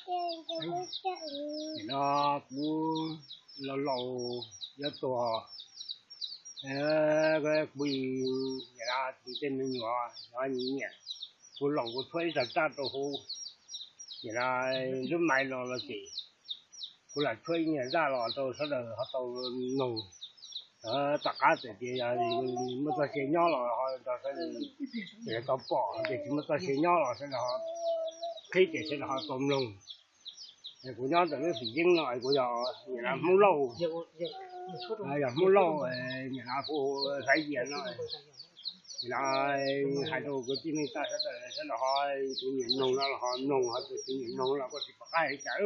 Nim no kuv laus laus yuav tuag, kuv nim no txiv tej me nyuam nyiam, kuv laus kuv tshuab ib zaj tsaj rau hauv, nim no lub mais los los ces kuv lam tshuab ib nyuag zaj los rau sawv daws ho tau mloog. Tom qab txawm tias yog muaj txoj sia nyob los ho nrog sawv daws tau pom, tiam sis tsis muaj txoj sia nyob los sawv daws ho qhib ces sawv daws ho tau mloog. Kuv nyob ntawm lub Fim Yeeb no kuv yog nim no Hmoob Lauj, yog Hmoob Lauj, nim no kuv Xaiv Yias no, nim no hais rau kwv tij neej tsa sawv daws, sawv daws ho tus nyiam mloog no los ho mloog, ho tus tsis nyiam mloog los koj tsis pom qab li cas.